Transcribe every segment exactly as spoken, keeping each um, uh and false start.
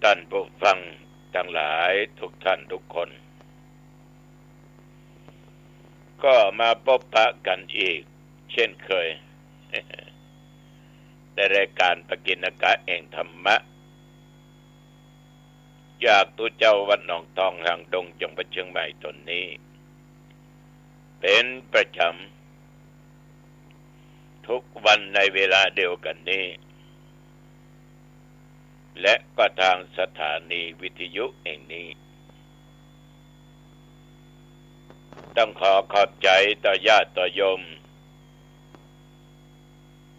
ต้านผู้ฟังตังหลายทุกต้านทุกคน ก็มาปะกั๋นอีกเช่นเกย ในรายก๋านปกิณกะแห่งธรรมะ จากตุ๊เจ้าวัดหนองทองหางดง จังหวัดเจียงใหม่ต๋นนี้ เป๋นประจ๋ำ ทุกวันในเวลาเดียวกั๋นนี้ และก็ตางสถานีวิทยุแห่งนี้ ต้องขอขอบใจ๋ต่อญาติต่อโยม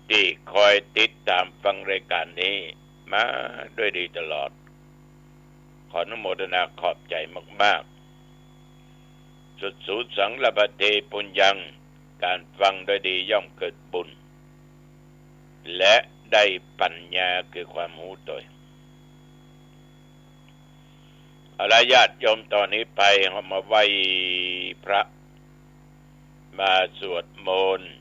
ตี้คอยติดต๋ามฟังรายก๋านนี้มาด้วยดีตลอด ขออนุโมทนาขอบใจ๋มากๆ สุดสูสังลภเทปุญญัง ก๋านฟังด้วยดีย่อมเกิดบุญ และได้ปั๋ญญาคือความฮู้ตวย เอาละญาติโยม ต่อนี้ไปเฮามาไหว้พระ มาสวดมนต์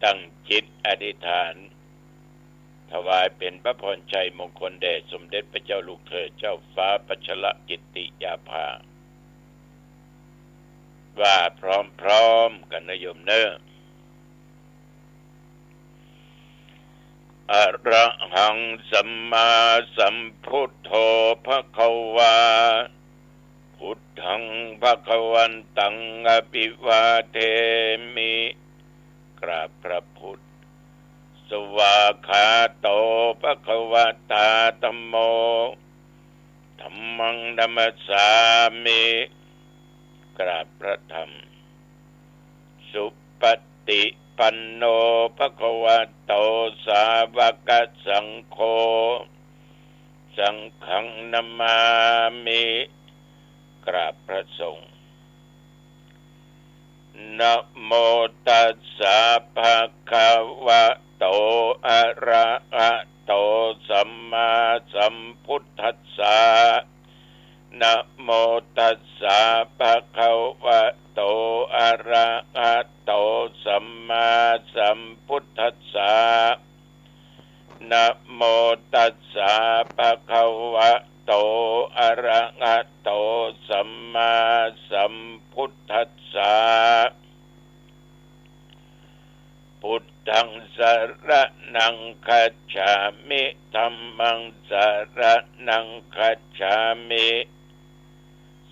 ตั้งจิตอธิษฐาน ถวายเป๋นพระพรชัยมงคลแด่สมเด็จพระเจ้าลูกเธอเจ้าฟ้าพัชรกิติยาภา ว่าพร้อมๆ กั๋นนะโยมเน่อ อะระหังสัมมาสัมพุทโธภะคะวา พุทธังภะคะวันตังอะภิวาเทมิ กราบพระพุทธ สวากขาโตภะคะวะตาธัมโม ธัมมังนะมัสสามิ กราบพระธรรม สุปฏิปันโนภะคะวะโตสาวกสังโฆ สังฆังนะมามิ กราบพระสงฆ์ นะโมตัสสะภะคะวะโต อะระหะโต สัมมาสัมพุทธัสสะ นะโมตัสสะภะคะวะโต อะระหะโต สัมมาสัมพุทธัสสะ นะโมตัสสะภะคะวะโต อะระหะโต สัมมาสัมพุทธัสสะ พุทธังสะระณังคัจฉามิ ธัมมังสะระณังคัจฉามิ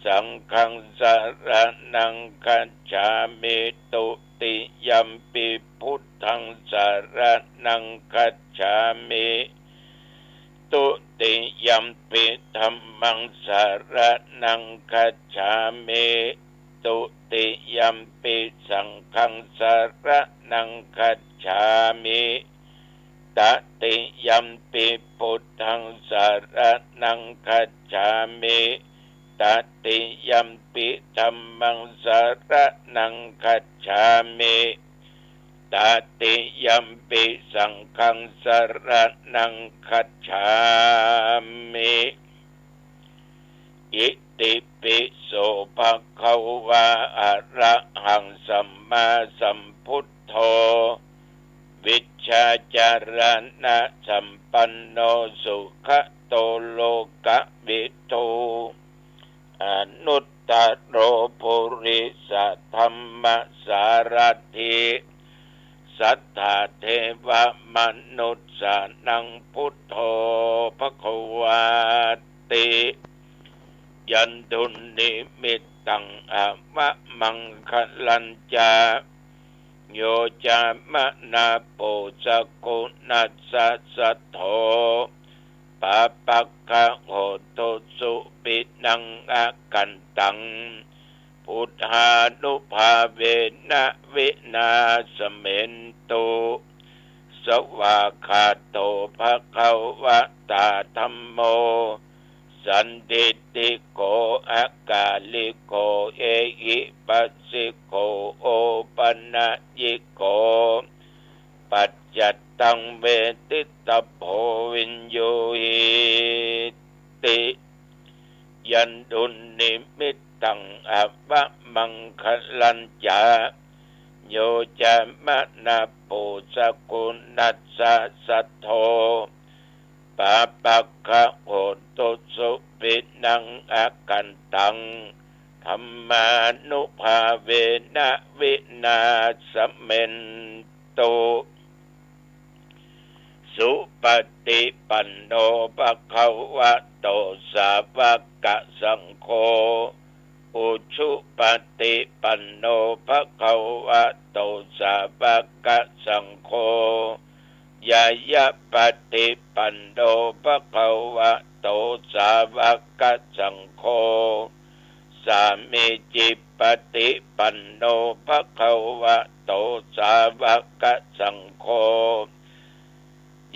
สังฆังสะระณังคัจฉามิ ตุติยัมปิพุทธังสะระณังคัจฉามิ ตุติยัมปิธัมมังสะระณังคัจฉามิ ตุติยัมปิสังฆังสะระณังคัจฉามิ ตติยัมปิพุทธังสะระณังคัจฉามิ ตติยัมปิธัมมังสะระณังคัจฉามิ ตติยัมปิสังฆังสะระณังคัจฉามิ อิติปิโสภะคะวะ อะระหังสัมมาสัมพุทโธ วิชชาจารณะสัมปันโน สุขะโตโลกะวิทู อนุตตะโรปุริสะธัมมะสารัตถิ สัตถาเทวะมนุสสานังพุทโธภะคะวาติ ยันตุนนิมิตตังอะวะมังคะลัญจะ โยจะมะนาปุสะกุณัสสะสัทโธ ปาปะกะโหตุสุปินังอะกันตัง พุทธานุภาเวนะวินาสเมนตุ สวากขาโตภะคะวะตาธัมโม สันทิฏฐิโก อะกาลิโก เอหิปัสสิโก โอปะนะยิโก ปัจจัตตังเวทิตะโพ วิญญูหิติ ยันตุนนิมิตตังอะวะมังคะลัญจะ โยจะมะนาปุสะกุณัสสะสัทโธ ปาปะกะโหตุสุปินังอกันตัง ธัมมานุภาเวนะวินาสเมนตุ สุปฏิปันโนภะคะวะโต สาวะกะสังโฆ อุชุปฏิปันโนภะคะวะโต สาวะกะสังโฆ ญาญาปฏิปันโนภะคะวะโต สาวะกะสังโฆ สามีจิปฏิปันโนภะคะวะโต สาวะกะสังโฆ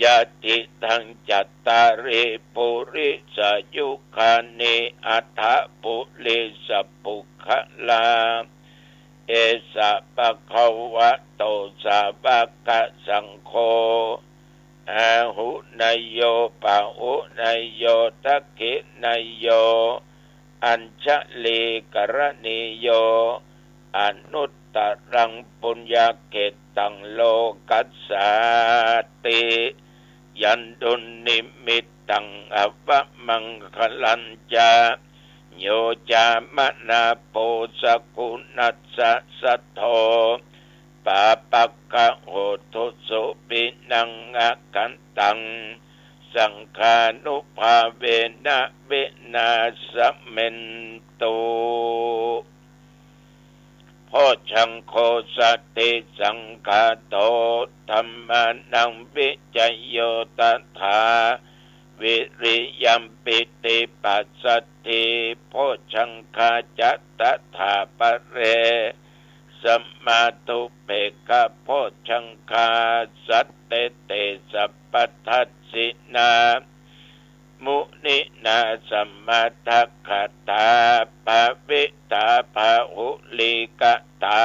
ยะติตังจัตตาริปุริสายุคานิ อัฏฐะปุริสปุคคลา เอสะภะคะวะโต สาวะกะสังโฆ อาหุเนยโย ปะหุเนยโย ทักขิเนยโย อัญชลีกรณีโย อนุตตรังปุญญเขตตังโลกัสสาติ ยันดุนนิมิตตังอวมังคะลัญจะ โยจามะนาโป สะกุณัสสะสัทโธ ปาปะกะโหตุสุปินังอกันตัง สังฆานุภาเวนะวินาสเมนตุ โพชฌังโค สติสังขาโต ธัมมานังวิจโย ตถา วิริยมปิติปัสสัทธิ โพชฌังคาจะ ตถาปะเร สมาธุเปกขะโพชฌังคา สัตเต เต สัพพทัสสินา มุนินาสมาทักขะตา ภาวิตา ภาหุลีกะตา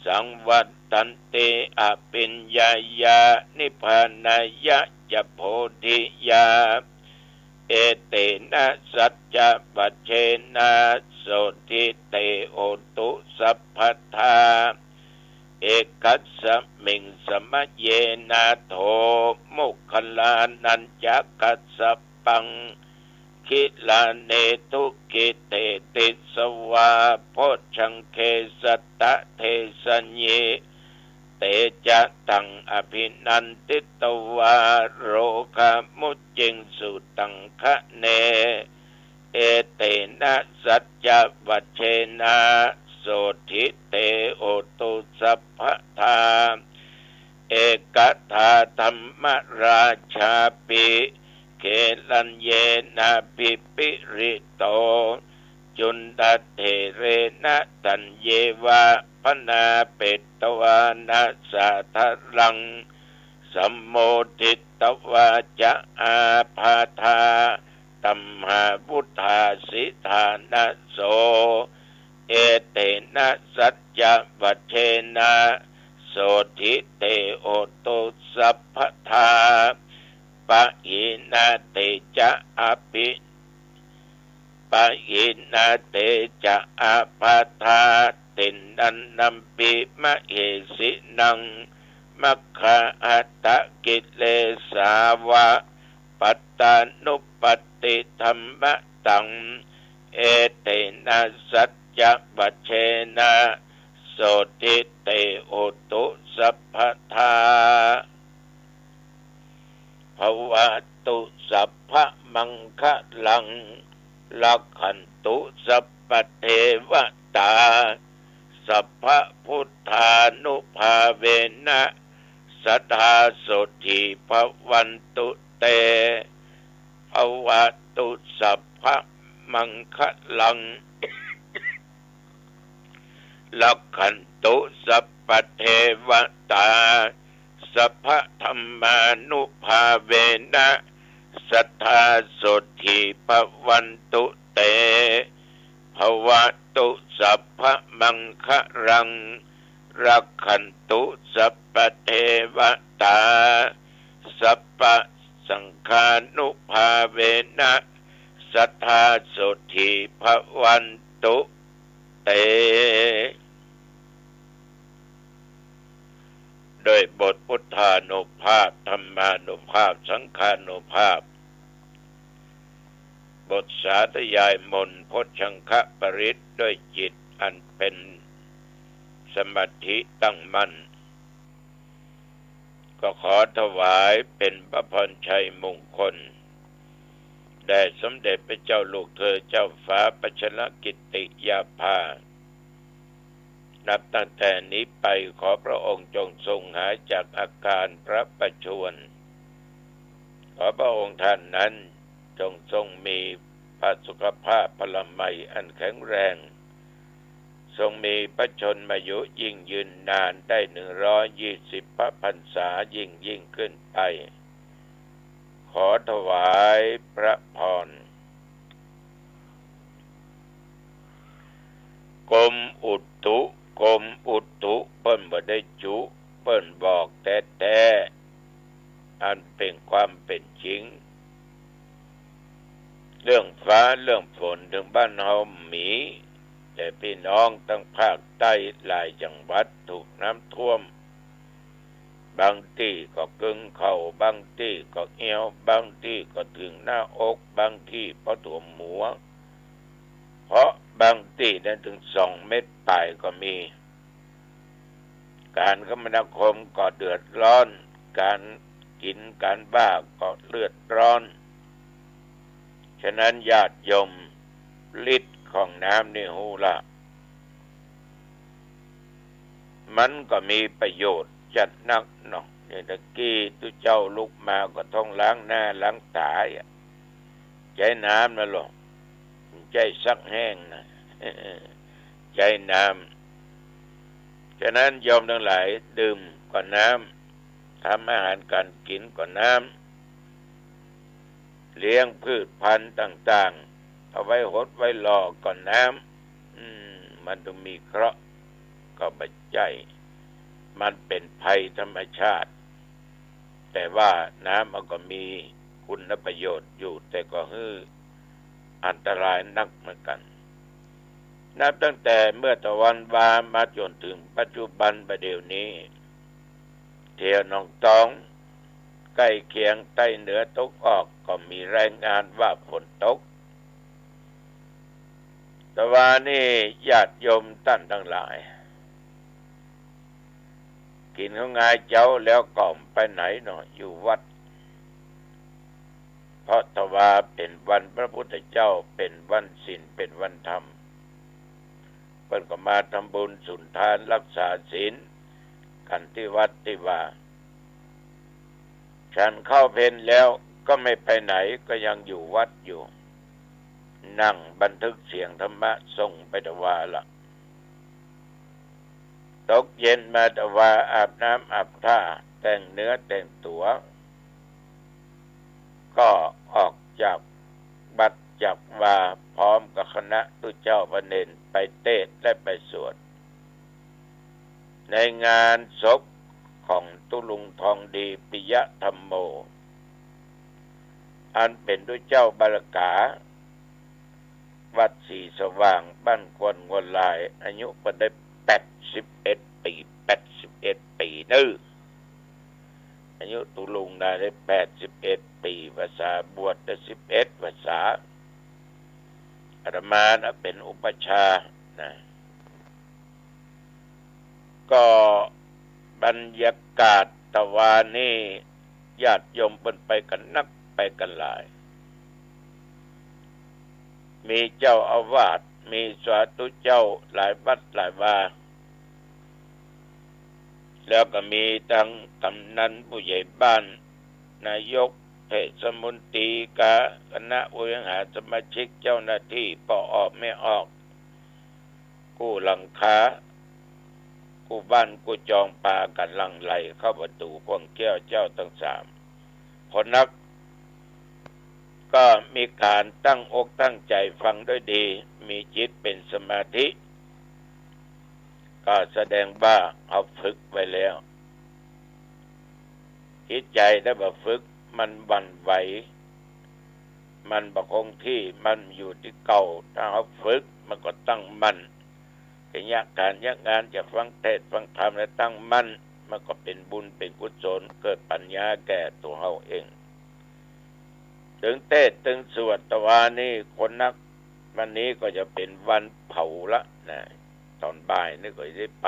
สังวัตตันติ อภิญญายา นิพพานายะจะ โพธิยา เอเตนะ สัจจวัจเจนะ โสตถิ เต โหตุ สัพพทา เอกัสสมิง สมะเยนะ โท โมคคัลลานัญจะ กัสสปัง คิลาเน ทุกขิ เต ติสสะวา โพชฌังเข สัตตะ เทสะญิ เตจะตัง อภินันทิตวา โรคามุจจิงสุ ตังคะเน เอเตนะ สัจจวัจเจนะ โสตถิ เต โหตุ สัพพทา เอกทา ธัมมราชาปิ เขลัญเยนะ ภิปริโต จุนดาเถเรนะ ตัญเยวะ พนาเปตวานะ สาธารัง สัมโมทิตวาจะ อาพาธา ตัมหาวุธา สิทธานะโส เอเตนะ สัจจวัจเจนะ โสตถิ เต โหตุ สัพพทา ปะหินา เตจะ อภิ ปะหินา เตจะ อาพาธา ตินนันนัมปิ มะเหสินัง มัคคาหะตะกิเลสาวะ ปัตตานุปัตติธัมมะตัง เอเตนะ สัจจวัจเจนะ โสตถิ เต โหตุ สัพพทา ภวตุ สัพพะมังคะลัง รักขันตุ สัพพะเทวะตา สัพพะพุทธานุภาเวนะ สะทา โสตถิ ภะวันตุ เต ภวตุ สัพพะมังคะลัง รักขันตุ สัพพะเทวะตา สัพพะธัมมานุภาเวนะ สะทา โสตถิ ภะวันตุ เต ภวตุ สัพพะมังคะลัง รักขันตุ สัพพะเทวะตา สัพพะสังฆานุภาเวนะ สะทา โสตถิ ภะวันตุ เต ด้วยบทพุทธานุภาพ ธรรมานุภาพ สังฆานุภาพ บทสาธยายมนต์พจชังคปริตรด้วยจิตอันเป็นสมาธิตั้งมั่น ก็ขอถวายเป็นพระพรชัยมงคล แด่สมเด็จพระเจ้าลูกเธอเจ้าฟ้าพัชรกิติยาภา นับตั้งแต่นี้ไปขอพระองค์จงทรงหายจากอาการพระประชวร ขอพระองค์ท่านนั้นจงทรงมีพระสุขภาพพลามัยอันแข็งแรง ทรงมีพระชนมายุยิ่งยืนนานได้หนึ่งร้อยยี่สิบพระพรรษายิ่งยิ่งขึ้นไป ขอถวายพระพร กรมอุตุ กรมอุตุเปิ้นบ่ได้จุ เปิ้นบอกแต๊ๆ อันเป๋นความเป๋นจริง เรื่องฟ้าเรื่องฝนเถิงบ้านเฮามี แต่ปี้น้องตังภาคใต้หลายจังหวัดถูกน้ำท่วม บางตี้ก็เกิ่งเข่า บางตี้ก็เอว บางตี้ก็เถิงหน้าอก บางตี้ปอถ่วมหัว เพราะบางตี้นั้นเถิงสองเมตรป๋ายก็มี ก๋านคมนาคมก็เดือดร้อน ก๋านกิ๋นก๋านว่าก็เดือดร้อน ฉะนั้นญาติโยม ฤทธิ์ของน้ำนี่ฮู้ละ มันก็มีประโยชน์จัดนักเนาะ เนี่ยตะกี้ตุ๊เจ้าลุกมาก็ต้องล้างหน้าล้างต๋าอะ ใจ๊น้ำนะลูก ใจ๊ซักแห้งนะ ใจ๊น้ำ ฉะนั้นโยมตังหลายดื่มก็น้ำ ทำอาหารก๋านกิ๋นก็น้ำ เลี้ยงพืชพันธุ์ต่างๆ เอาไว้หดไว้หล่อก็น้ำ อืม มันต้องมีเคราะห์ ก็บ่ใจ้ มันเป๋นภัยธรรมชาติ แต่ว่าน้ำมันก็มีคุณประโยชน์อยู่ แต่ก็หื้ออันตรายนักเหมือนกั๋น นับตั้งแต่เมื่อตะวันวามาจ๋นเถิงปัจจุบันบ่าเดี่ยวนี้ แถวหนองตอง ใก้เคียงใต้เหนือตกออกก็มีรายงานว่าฝนตก ตะวานี่ญาติโยมต้านตังหลาย กิ๋นข้าวงายเจ๊าแล้วก็บ่ไปไหนเนาะ อยู่วัด เพราะตะวาเป๋นวันพระพุทธเจ้า เป๋นวันศีล เป๋นวันธรรม เปิ้นก็มาทำบุญสุนทานรักษาศีลกั๋นตี้วัดตี้วา ฉันข้าวเพลแล้วก็ไม่ไปไหน ก็ยังอยู่วัดอยู่ นั่งบันทึกเสียงธรรมะส่งไปตะวาละ ตกเย็นมาตะวาอาบน้ำอาบท่า แต่งเนื้อแต่งตั๋ว ก็ออกจากวัดจากวาพร้อมกับคณะตุ๊เจ้าพระเณรไปเตศน์และไปสวด ในงานศพของตุ๊ลุงทองดีปิยะธัมโม อันเป๋นตุ๊เจ้าบารกา วัดศรีสว่าง บ้านควนงัวลาย อายุก็ได้แปดสิบเอ็ดปี๋ แปดสิบเอ็ดปี๋เน้อ อายุตุ๊ลุงนะได้แปดสิบเอ็ดปี๋ พรรษาบวชได้สิบเอ็ดพรรษา อาตมานะเป๋นอุปัชฌาย์นะ ก็บรรยากาศตะวานี่ญาติโยมเปิ้นไปกั๋นนัก ไปกั๋นหลาย มีเจ้าอาวาส มีสาธุเจ้าหลายวัดหลายวา แล้วก็มีตังก๋ำนันผู้ใหญ่บ้าน นายกเทศมนตรีกับคณะบริหาร สมาชิก เจ้าหน้าตี้ ป้อออกแม่ออก กู้หลังคา กู้บ้านกู้จอง ปากั๋นหลั่งไหลเข้าประตู๋ข่วงแก้วเจ้าตังสาม คนนัก ก็มีก๋านตั้งอกตั้งใจ๋ฟังด้วยดี มีจิตเป๋นสมาธิ ก็แสดงว่าเฮาฝึกไว้แล้ว จิตใจ๋ถ้าบ่ฝึกมันหวั่นไหว มันบ่คงตี้ มันอยู่ตี้เก่า ถ้าเฮาฝึกมันก็ตั้งมั่น จะเยียะก๋านเยียะงาน จะฟังเทศน์ฟังธรรมแล้วตั้งมั่น มันก็เป๋นบุญเป๋นกุศล เกิดปัญญาแก่ตั๋วเฮาเอง ตึงเตสน์ตึงสวด ตะวานี้คนนัก วันนี้ก็จะเป๋นวันเผาละนะ ต๋อนบ่ายนี่ก็จะได้ไป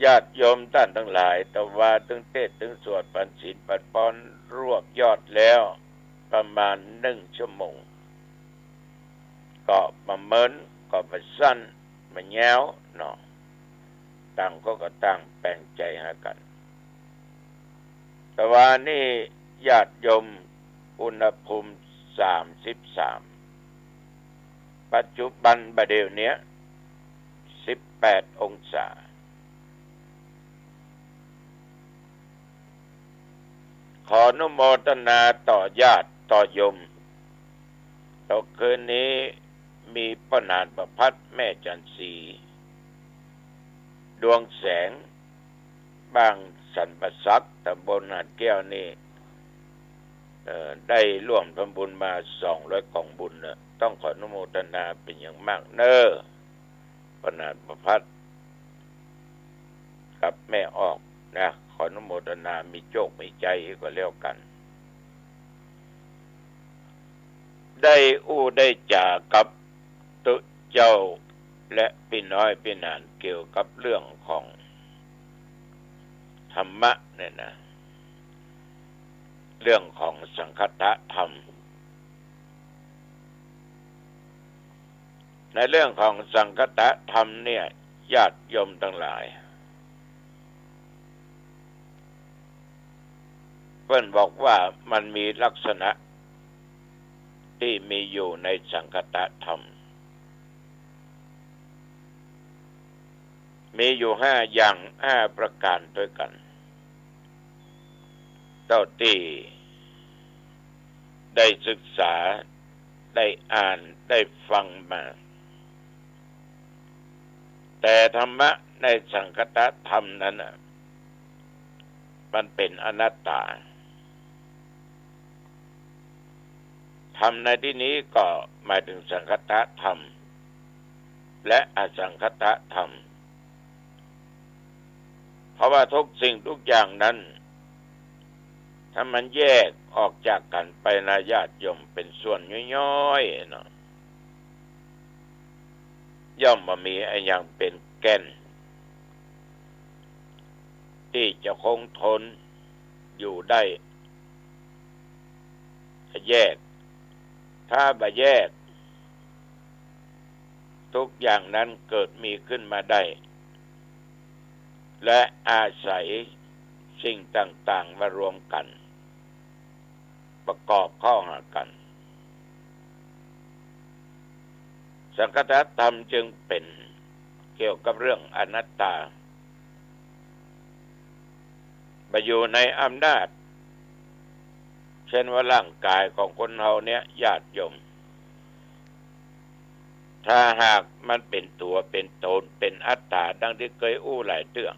ญาติโยมต้านตังหลาย ตะวาตึงเตสน์ตึงสวด ปันศีลปันพร รวบยอดแล้วประมาณนึ่งชั่วโมง ก็บ่าเมิน ก็บ่าสั้น บ่ายาวเนาะ ต่างคนก็ต่างแป๋งใจ๋หากั๋น ตะวานี้ญาติโยม อุณหภูมิสามสิบสาม ปัจจุบันบ่าเดี่ยวเนี้ยสิบแปดองศา ขออนุโมทนาต่อญาติต่อโยม ตกคืนนี้มีป้อหนานประภัต แม่จันทร์ศรี ดวงแสง บ้านสันป่าสัก ตำบลหาดแก้วนี่ เอ่อ ได้ร่วมทำบุญมาสองร้อยก๋องบุญนะ ต้องขออนุโมทนาเป๋นอย่างมากเน้อ ป้อหนานประภัต กับแม่ออกนะ ขออนุโมทนา มีโจคมีชัยก็แล้วกั๋น ได้อู้ได้จ๋ากับตุ๊เจ้าและปี้น้อยปี้หนานเกี่ยวกับเรื่องของธรรมะเนี่ยนะ เรื่องของสังคตธรรม ในเรื่องของสังคตธรรมเนี่ย ญาติโยมตังหลาย เปิ้นบอกว่ามันมีลักษณะตี้มีอยู่ในสังคตธรรม มีอยู่ห้าอย่าง ห้าประก๋านตวยกั๋น เต้าตี้ได้ศึกษา ได้อ่าน ได้ฟังมา แต่ธรรมะในสังคตธรรมนั้นน่ะ มันเป๋นอนัตตา ธรรมในตี้นี้ก็หมายเถิงสังคตธรรม และอสังคตธรรม เพราะว่าทุกสิ่งทุกอย่างนั้น ถ้ามันแยกออกจากกั๋นไปนะญาติโยม เป๋นส่วนย่อยๆ เนาะ ย่อมบ่มีอะหยังเป๋นแก่น ตี้จะคงทนอยู่ได้ ถ้าแยก ถ้าบ่แยก ทุกอย่างนั้นเกิดมีขึ้นมาได้ และอาศัยสิ่งต่างๆ มารวมกั๋น ประกอบเข้าหากั๋น สังคตธรรมจึงเป๋นเกี่ยวกับเรื่องอนัตตา บ่อยู่ในอำนาจ เช่นว่าร่างก๋ายของคนเฮาเนี่ย ญาติโยม ถ้าหากมันเป๋นตั๋วเป๋นต๋น เป๋นอัตตา ดังตี้เกยอู้หลายเตื้อ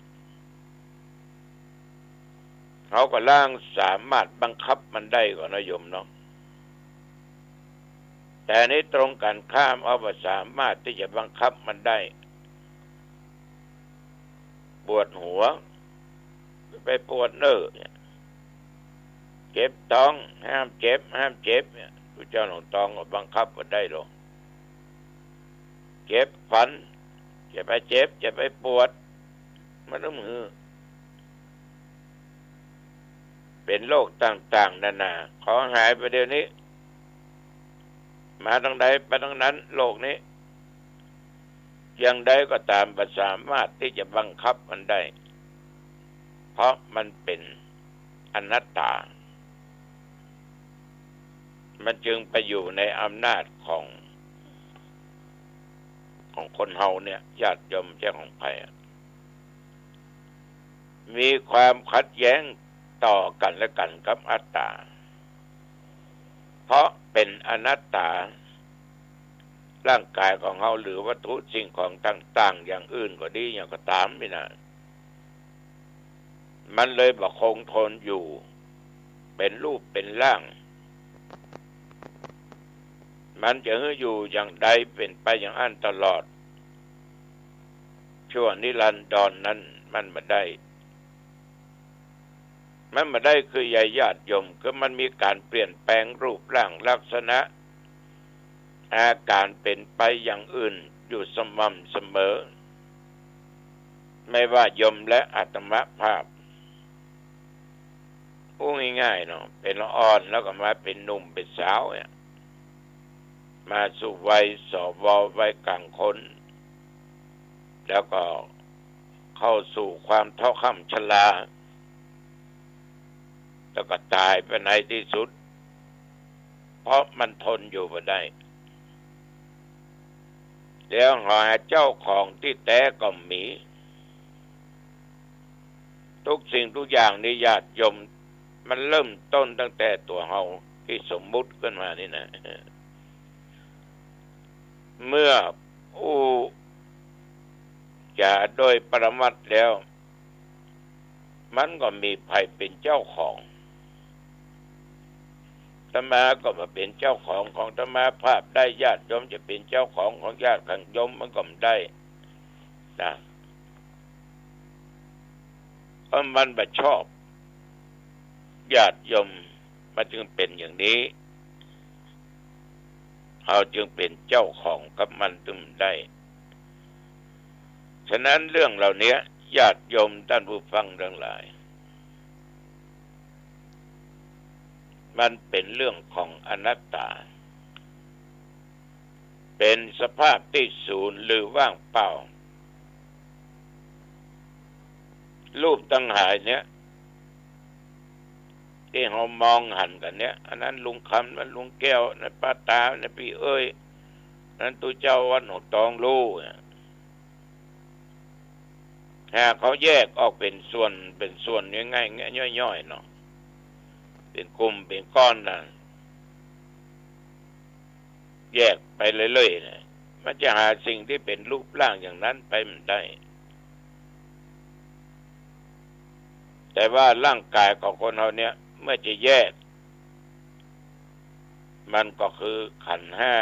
เฮาก็ล้างสามารถบังคับมันได้ก่อนะโยมเนาะ แต่นี้ตรงกั๋นข้าม เฮาบ่สามารถตี้จะบังคับมันได้ ปวดหัว ไปปวดเน่อเนี่ย เจ็บต๊อง ห้ามเจ็บ ห้ามเจ็บเนี่ย ตุ๊เจ้าหลวงตองก็บังคับบ่ได้หรอก เจ็บฟัน จะไปเจ็บ จะไปปวด มันต้องหื้อ เป๋นโรคต่างๆ นานา ขอหายไปเดี๋ยวนี้ มาตางใดไปตางนั้น โรคนี้ อย่างใดก็ต๋าม บ่สามารถตี้จะบังคับมันได้ เพราะมันเป๋นอนัตตา มันจึงไปอยู่ในอำนาจของ ของคนเฮาเนี่ย ญาติโยม บ่ใจ้ของใผอะ มีความขัดแย้งต่อกั๋นและกั๋นกับอัตตา เพราะเป๋นอนัตตา ร่างก๋ายของเฮา หรือวัตถุสิ่งของต่างๆ อย่างอื่นก็ดี อย่างก็ต๋ามนี่นะ มันเลยบ่คงทนอยู่ เป๋นรูปเป๋นร่าง มันจะหื้ออยู่อย่างใดเป๋นไปอย่างอั้นตลอด ชั่วนิรันดรนั้นมันบ่ได้ มันบ่ได้ คือใหญ่ญาติโยม คือมันมีก๋านเปลี่ยนแปลงรูปร่างลักษณะ อาก๋านเป๋นไปอย่างอื่นอยู่สม่ำเสมอ ไม่ว่าโยมและอาตมภาพ อู้ง่ายๆ เนาะ เป๋นละอ่อนแล้วก็มาเป๋นหนุ่มเป๋นสาวเนี่ย มาสู่วัย สว วัยก๋างคน แล้วก็เข้าสู่ความเฒ่าค่ำชรา แล้วก็ต๋ายไปในตี้สุด เพราะมันทนอยู่บ่ได้ แล้วหาเจ้าของตี้แต๊ก็บ่มี ทุกสิ่งทุกอย่างนี่ญาติโยม มันเริ่มต้นตั้งแต่ตั๋วเฮาตี้สมมุติขึ้นมานี่นะ เมื่ออู้จ๋าโดยปรมัตถ์แล้ว มันก็บ่มีใผเป๋นเจ้าของ อาตมาก็บ่เป๋นเจ้าของของอาตมภาพได้ ญาติโยมจะเป๋นเจ้าของของญาติของโยมมันก็บ่ได้นะ เพราะมันบ่ชอบ ญาติโยม มันจึงเป๋นอย่างนี้ เฮาจึงเป๋นเจ้าของกับมันตึงได้ ฉะนั้นเรื่องเหล่านี้ ญาติโยมต้านผู้ฟังตังหลาย มันเป๋นเรื่องของอนัตตา เป๋นสภาพตี้ศูนย์หรือว่างเปล่า รูปตังหลายเนี่ย ตี้เฮามองหันกั๋นเนี่ย อันนั้นลุงคำ นั้นลุงแก้ว นั้นป้าต๋า นั้นปี้เอ้ย นั้นตุ๊เจ้าวัดหนองตองลู่เนี่ย หากเขาแยกออกเป๋นส่วน เป๋นส่วนง่ายๆ ย่อยๆ เนาะ เป๋นกลุ่ม เป๋นก้อนนะ แยกไปเรื่อยๆ นะ มันจะหาสิ่งตี้เป๋นรูปร่างอย่างนั้นไปบ่ได้ แต่ว่าร่างก๋ายของคนเฮาเนี่ย เมื่อจะแยก มันก็คือขันธ์ห้า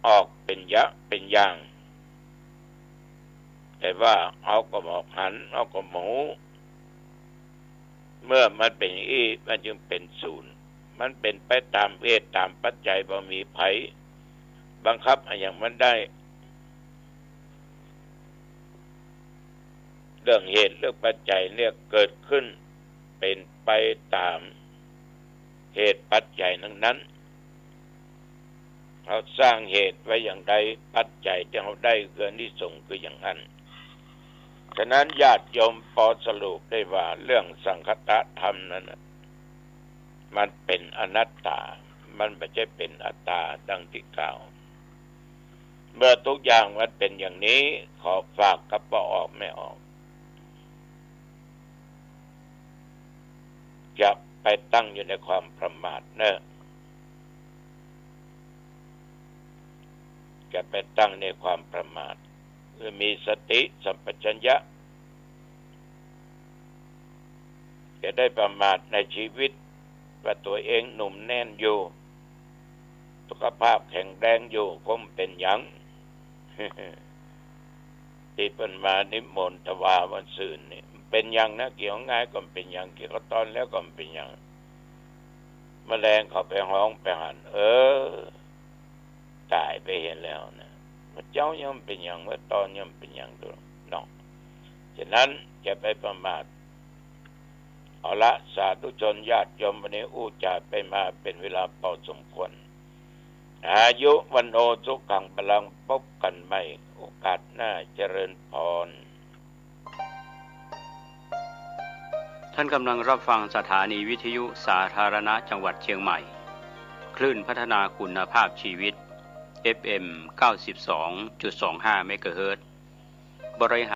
ออกเป๋นยะเป๋นอย่าง แต่ว่าเฮาก็บ่หัน เฮาก็บ่ฮู้ เมื่อมันเป๋นอี้ มันจึงเป๋นศูนย์ มันเป๋นไปต๋ามเหตุต๋ามปัจจัย บ่มีใผบังคับอะหยังมันได้ เรื่องเหตุเรื่องปัจจัยเนี่ยเกิดขึ้นเป๋นไปต๋ามเหตุปัจจัยนั้นๆ เฮาสร้างเหตุไว้อย่างใด ปัจจัยตี้เฮาได้คืออานิสงส์คืออย่างนั้น ฉะนั้นญาติโยมปอสรุปได้ว่าเรื่องสังคตธรรมนั้นน่ะ มันเป๋นอนัตตา มันบ่ใจ้เป๋นอัตตาดังตี้กล่าว เมื่อทุกอย่างมันเป๋นอย่างนี้ ขอฝากกับบ่ออกแม่ออก จะไปตั้งอยู่ในความประมาทเน่อ จะไปตั้งในความประมาท คือมีสติสัมปชัญญะ จะได้ประมาทในชีวิต ว่าตั๋วเองหนุ่มแน่นอยู่ สุขภาพแข็งแรงอยู่ คงบ่เป๋นหยัง ตี้เปิ้นมานิมนต์ถวายวันซืนนี่ บ่เป๋นหยังนะ เกี่ยวง่ายก็บ่เป๋นหยัง เกี่ยวกับตอนแล้วก็บ่เป๋นหยัง แมลงเข้าไปฮ้องไปหัน เออ ต๋ายไปเหียแล้วนะ เมื่อเจ๊ายังบ่เป๋นหยัง เมื่อตอนยังบ่เป๋นหยัง ดูเนาะ ฉะนั้นอย่าไปประมาท เอาละ สาธุชนญาติโยม วันนี้อู้จ๋าไปมาเป๋นเวลาพอสมควร อายุ วัณโณ สุขัง พลัง พบกั๋นใหม่โอกาสหน้า เจริญพร ท่านกำลังรับฟังสถานีวิทยุสาธารณะจังหวัดเชียงใหม่ คลื่นพัฒนาคุณภาพชีวิต เอฟเอ็ม เก้าสิบสองจุดสองห้า เมกะเฮิรตซ์ บริหาร